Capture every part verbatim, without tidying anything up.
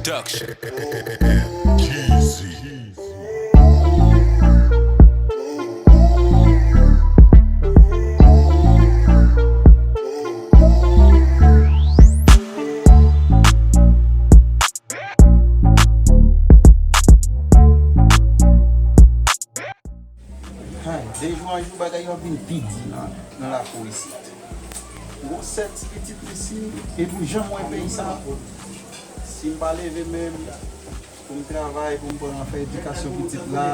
Production. Hay, de jou an jou bagay yo ap vin pi di nan, nan lakou isit. Gwosès pitit li, si, e pou jan m wè peyi sa, si m pa leve men m pou m travay, pou m pran fè edikasyon pitit la,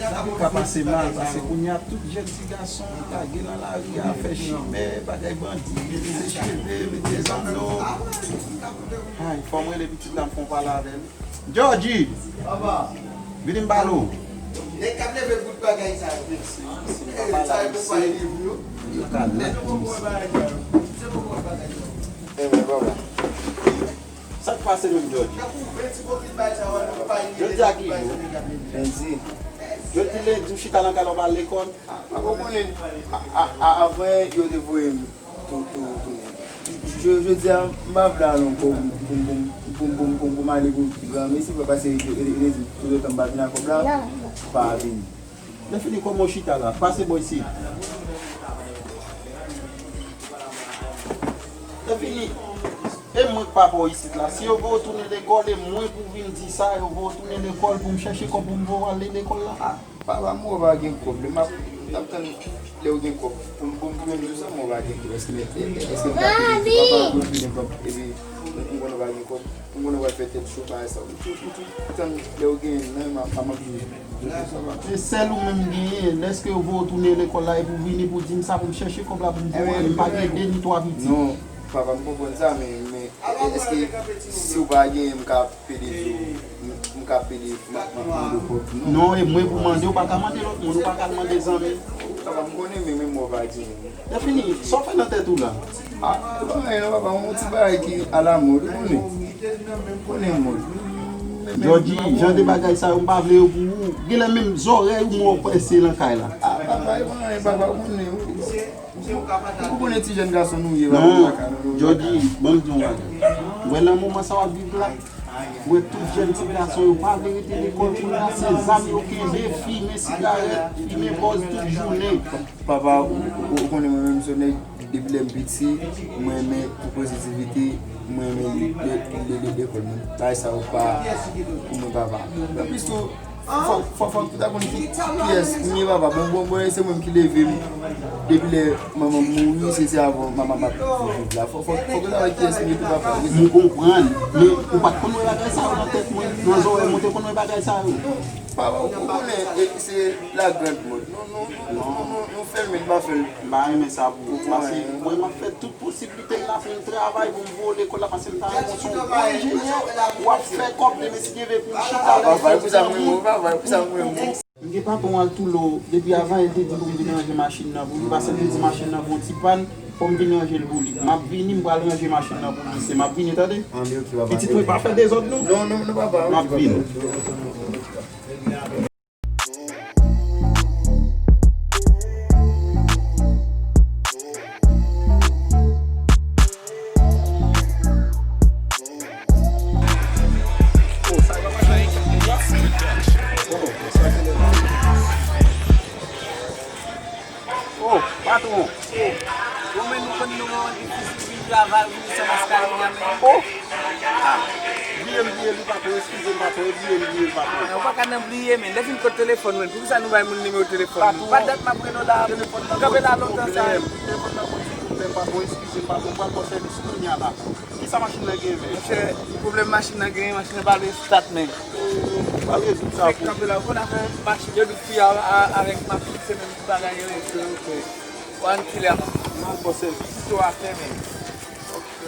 sa ka pase mal, paske kounye a tout jèn ti gason lage nan lari a, fè chimè, bagay bandi, mete cheve, mete zanno. Hay, fò m rele pitit la, m fè yon pale avè l. Georgie! Vini m pale w. Nèg k ap leve bout bagay sa yo. Mèsi, mèsi. Sa yo pou pale de pou yo. Yo ka nèt pou misye. Enben, papa. Sa k pase menm, Georgie? Jodi a ki jou? Lendi. Jodi lendi, w chita nan kay la, w pa al lekòl? A, papa, w konnen, a, a, a, avan yè, yo te voye m tou, tou, tounen. Jodi a, m pa vle al ankò pou, pou, pou m ale pou granmesi, paske yo, yo, yo te di m toutotan m pa vin ak kòb la, m pa vini. Lè fini, kòman w chita la? Pase bò isit. Lè fini, e mwen k papa w isit la. Si yo voye w tounen lekòl, e mwen pou vin di sa, yo voye w tounen lekòl pou m chèche kòb pou m voye w ale lekòl la. Papa, m wè w pa gen kòb. Lè m ap, m t ap tann lè w gen kòb pou m, pou m, pou m di w sa, m wè w pa gen kòb. Èske, èske m ka pede di papa pou l tounen kòb? Epi, m, m konnen w pa gen kòb. M konnen w pral fè tèt cho, bagay sa. Ou tou, ou tou tann lè w genyen nan men m, m ap di w sa, papa. Se sèl ou menm genyen. Lèske yo voye w tounen lekòl la epi w vini pou di m sa, pou m chèche kòb la pou m voye w ale, m pa gen de ni twa pitit? Non, papa, m konprann sa, men, men, èske si w pa genyen, m ka pede di w, m, m ka pede ma-, ma-, mande w kòb? Non. Non, e mwen pou mande, w pa ka mande lòt moun, ou pa ka mande zanmi. Papa, m konnen, men menm mwen w pa di. Lè fini, sa w fè nan tèt ou la? A, pa anyen non, papa, yon ti bagay ki alamòd, ou konnen. Ou konnen mòd. Georgie, jan de bagay sa yo, m pa vle yo pou ou. Genlè menm zòrèy ou mwen w pèse nan kay la. A, papa, e pa anyen, papa, ou konnen. Ou konnen ti jèn gason nou ye, papa, nou pa ka, nou, nou pa ka. Non, Georgie, ban m di w yon bagay. Ou wè nan moman sa w ap viv la, ou wè tout jèn ti gason yo pa vle rete lekòl kounye a, se zam yo kenbe, fimen sigarèt, fimen bòz tout jounen. Papa, ou, ou, ou konnen mwen menm se yon nèg, depi lè m piti, mwen renmen pozitivite, mwen renmen li, li, li, li lekòl. Mwen, bagay sa yo pa pou mwen, papa. Anplis tou, fò, fò, fò w ta konn ki, kiyès m ye, papa. Bon, bon, bon, se mwen ki leve m. Depi lè manman m mouri, se, se avè w manman m ap viv la. Fò, fò, fò w ta wè kiyès m ye tou, papa. M konprann, men ou pa t konn wè bagay sa yo nan tèt mwen, nan zòrèy mwen, ou te konn wè bagay sa yo? Papa, ou konnen, e, se la grande mode. Nou, nou, nou, nou, nou, nou fè l, men nou pa fè l. M pa renmen sa pou ou, paske mwen, m ap fè tout posiblite m la pou m travay, pou m voye w lekòl la, paske m ta renmen w se yon bon enjenyè, w ap fè kòb demen si Dye vle pou m chita la, papa, e pou sa m renmen w, papa, e pou sa m renmen w. M gen patwon al Toulo, depi avan yè l te di pou m vin ranje machin nan pou li, paske l te di machin nan gon ti pàn, fò m vin ranje l pou li. M ap vini, m pral ranje machin nan pou li, se m ap vini, tande? Pitit mwen pa fè dezòd, non? Non, non, non, papa. M ap vini. Oh, patwon. Bon, men nou konn nou an difisil vin travay, vin san maskara, men. Oh! Ah, bliye m, bliye m, patwon, eskize m, patwon, bliye m, bliye m, patwon. Ou pa ka nan bliye, men. Lè fin kote telefòn mwen, poukisa nou bay moun nimewo telefòn nou? Pa dat m ap rele w la, telefòn nan kanpe la lontan sa. Telefòn nan gon ti pwoblèm, patwon, eskize m, patwon, m pral ba w sèvis kounye a la. Kisa machin nan gen, men? Monchè, pwoblèm machin nan genyen, machin nan pa vle stat, men. Pral rezoud sa pou. Kanpe la, ou konn afè machin yo, di fi a, a, avèk machin, se menm bagay yo ye. Ok, ok. Wan kilè. M al ba w sèvis. Sitwa fèmen. Ok.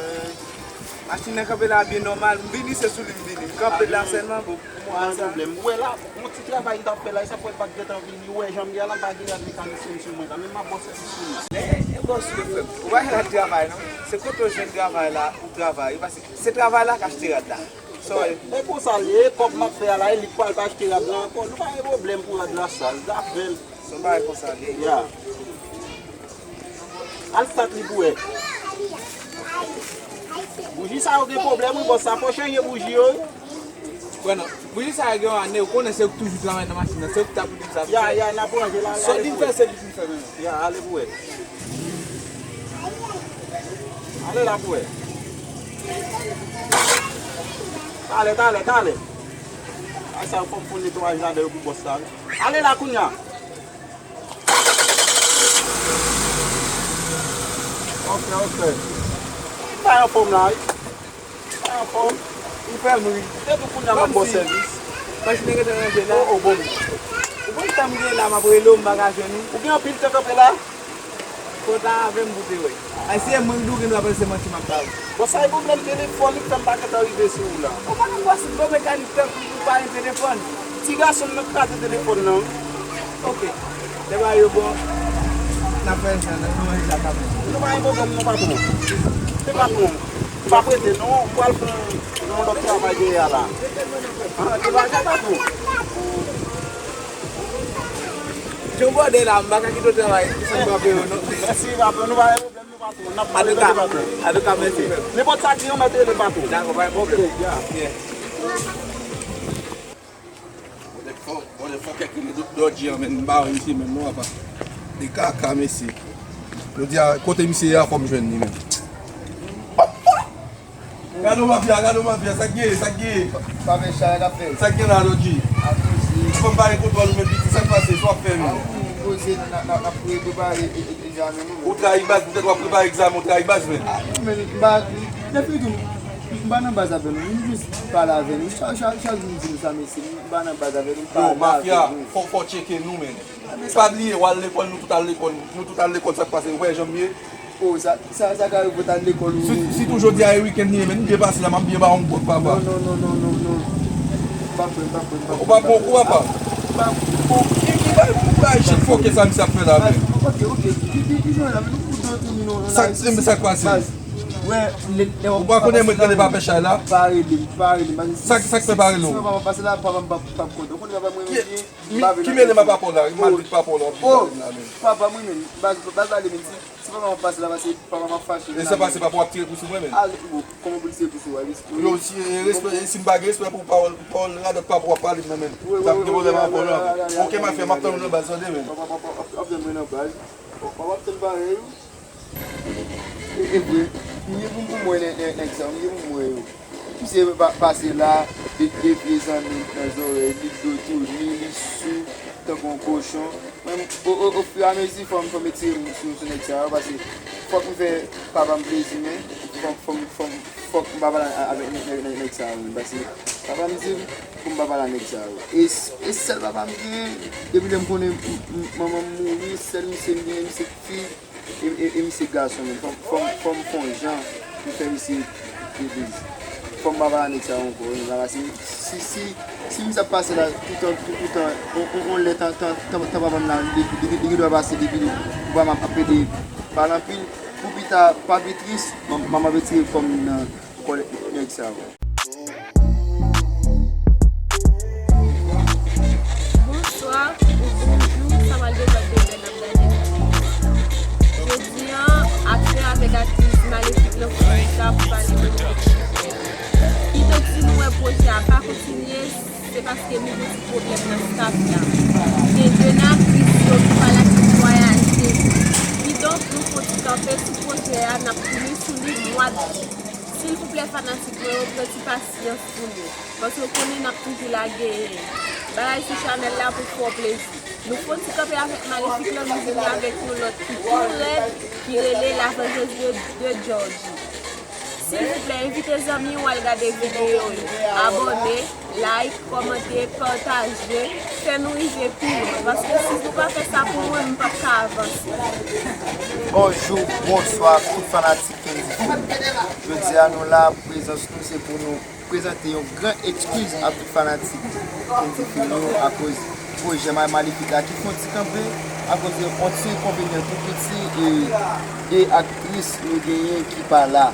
Machin nan kanpe la byen nòmal. M vini, se sou li m vini. M kanpe la sèlman, bon, pou mwen sa. Pa gen pwoblèm. Ou wè la, yon ti travay m t ap fè la, e sa fè l pa t gentan vini. Ou wè jan m ye a la, m pa gen rad mekanisyen sou mwen la, men m ap ba w sèvis kounye a. E, e bòs ou, frè m. Ou pa gen rad travay, non? Se kote w jwenn travay la, ou travay. Paske se travay la k achte rad la. Sa w wè? E konsa l ye, kòb m ap fè a la, e li k pral pa achte rad la ankò. Nou pa gen pwoblèm pou rad la sal, zafè l. Se yon bagay konsa l ye. Ya. Al stat li pou wè. Bouji sa yo gen pwoblèm, wi, bòs, sa fò chanje bouji yo, wi. Wè non, pou jis sa gen yon ane, ou konnen se ou k toujou travay nan machin nan, se ou k t ap rele m sa. Ya, ya, n ap ranje la. Sa w di m fè, se pou m fè menm. Ya, ale pou wè. Ale la pou wè. Talè, talè, talè. Ay sa, fò m foun netwayaj ladan yo pou bòs la wi. Ale la kounya. Ok, ok. Li pa anfòm la wi. Li pa anfòm. Li fè m ri. Se tou kounya m ap ba w sèvis. Machin nan gentan ranje la. Oh, oh, bon. Ou konn tan m gen la, m ap rele w, m pa ka jwenn ou. Ou gen anpil tan kanpe la? Kontan avè m pou te wè. Ay, si e mwen k douke nou ap panse se manti m ap ba ou. Bon, sa e pwoblèm telefòn ki fè m pa gentan rive sou ou la. Ou pa nan pòs bon mekanik tankou ou pa gen telefòn. Ti gason m nan kraze telefòn nan wi. Ok. Lè bagay yo bon, n ap fè sa, n ap manje sa kanmenm. Nou pa gen pwoblèm non, patwon. Se patwon. Pa prete non, ou pral fè yon lòt travay dèyè a la. Ah, degaje patwon. Jan w bòde la, m pa ka kite w travay san m pa peye w non. Mèsi, patwon, nou pa gen pwoblèm non, patwon. N ap pale de patwon. Antouka, mèsi menm. Nenpòt sa ki yon mèt rele patwon. Dakò, pa gen pwoblèm. Ok, ya. Yeah. Motherfucker ki li Dodgy an, men m pa wè misye menm non, apa. De kaka, mesye. Jodi a, kote misye ye a, fò m jwenn li menm. Gade yon mafya, gade yon mafya, sa k gen, sa k gen? Pa fè chay k ap fè. Sa k gen la, Dodgy? Ap koze. Fò m pa gen kontwòl ou menm, piti, sa k pase, sa w ap fè menm? Ap koze, n ap, n ap, n ap prepare egzamen nou menm. Ou trayi baz, poutèt w ap prepare egzamen, ou trayi baz menm. Ah, non, men, m pa, depi tou, m pa nan baz avè nou, m jis pale avè nou. Chak, chak, chak jou m di nou sa, mesye, m pa nan baz avè nou, m pale avè nou. Yo, mafya, fò, fò tcheke nou, men. Pa bliye, w al lekòl, nou tout al lekòl, nou tout al lekòl, sa k pase, ou wè jan m ye? Oh, sa, sa, sa ka rive w t al lekòl ou. Si, sitou jodi a e wikenn li ye, men m byen pase la, m ap byen ba w yon gwòg, papa. Non, non, non, non, non, non. M pa kwè, m pa kwè, m pa kwè. Ou pa pran kou, papa? M pa kwè. Bon, ki, ki bay pou bay chèk fòkè sa misye ap fè la, men? Ok, ok. Ki, ki, ki jan la, men nou fout nan tou, nou, nou. Sa, sa k pase? Wè, lè, lè ou pa konnen mwen k rele pa fè chay la? Pa rele m, pa rele m. Sa, sa k fè pa rele w? Si papa m pase la, papa m p ap, p ap kontan. Ou konnen papa mwen renmen byen. Ki mele m a papa w la, m al di papa w la, w ap di papa m la, men. Papa mwen menm, baz, baz la li menm, si, si papa m ap pase la, pase papa m ap fache. E sa pase papa w ap tire kou sou mwen, men. Ale, bon, kòman pou l tire kou sou ou, a, respè? Yo, si, e, respè, e, si m pa gen respè pou pawòl, pou pawòl radòt papa w ap pale m nan, men. Wi, wi, wi, wi. Oke, mafya, m ap tann ou nan baz, tande, men. Papa, papa, ap, ap tann mwen nan baz. Papa, w ap tann parèy, wi. E, e vre, m gen pou m, pou m wè nè-, nè-, nèg sa yo, m gen pou m wè yo. Misye pa-, pase la, de, de vye zanmi nan zòrèy li, do touni, li sou, tankou yon kochon. Mwen, o, o, ofiramezi, fò m, fò m etire m sou, sou nèg sa yo, paske fòk m fè papa m plezi, men fòk, fò m, fò m, fòk m pa pale a-, avèk nèg, nèg, nèg, nèg sa yo, men, paske papa m di m pou m pa pale a nèg sa yo. E s-, e sèl papa m genyen, depi lè m konnen m, m, manman m mouri, sèl misye m genyen, misye k fi. E, e, e misye gason, men fò m, fò m, fò m fè yon jan pou fè misye legliz. Fò m pa pale a nèg sa yo ankò, wi, paske si, si, si misye ap pase la toutan, tout, toutan, on, on, on lè tan, tan, tan, tan papa m la, li, li, li gen dwa pase depi li, papa m ap, ap pede pale anpil. Pou pita, pa pi tris, m, m ap retire kò m nan kò nèg sa yo. Bonswa ou bonjou, sa pral depann de lè n ap gade videyo sa. Jodi a, aktè avèk aktris Malefik lan fè yon chita pou pale de Malefik. Kidonk, si nou wè pwojè a pa kontinye, se paske nou gen ti pwoblèm nan staf la. Gen de nan aktris yo ki pa lakay vwayaje. Kidonk, nou fè yon ti kanpe sou pwojè a, n ap tounen sou li mwa d out. Silvouplè fanatik mwen yo, pran ti pasyans pou nou, paske w konnen n ap toujou la genyen bagay sou chanèl la pou fè w plezi. Nou fè yon ti kanpe avèk Malefik lan, nou vini avèk yon lòt ki pi rèd, ki rele La Vengeance de, de Georgie. Silvouplè, envite zanmi w al gade videyo yo. Abòne, like, kòmante, pataje, fè nou rive pi lwen, paske si nou pa fè sa pou mwen, m p ap ka avanse. Bonjou, bonswa, tout fanatik Kendy Film. Jodi a, nou la, prezans nou se pou nou prezante yon gran ekskiz a tout fanatik Kendy Film yo, akoz pwojè Ma-, Malefik la ki fè yon ti kanpe, akoz de yon ti enkonvenyan tou piti, e de aktris nou genyen ki pa la,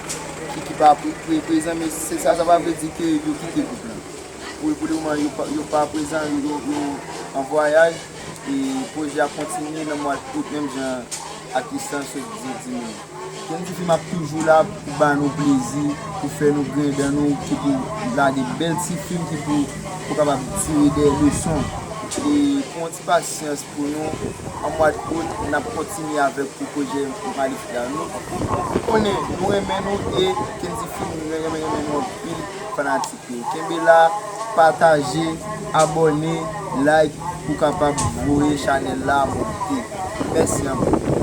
ki, ki pa pre-, pre-, prezan, men se sa, sa pa vle di ke yo kite gwoup lan. Pou, pou lemoman, yo pa, yo pa prezan, yo, yo, yo an vwayaj, e pwojè a kontinye nan mwa out, menm jan aktris lan sot di, di nou. Kendy Film ap toujou la pou ba nou plezi, pou fè nou griyen dan nou, ki pou lage bèl ti fim ki pou, pou kapab tire de leson. E pou yon ti pasyans pou nou, an mwa d out, n ap kontinye avèk pou pwojè Malefla nou. Konnen, nou renmen nou e Kendy Film renmen, renmen nou anpil fanatik yo. Kenbe la, pataje, abòne, like pou kapab voye chanèl la monte. Mèsi anpil.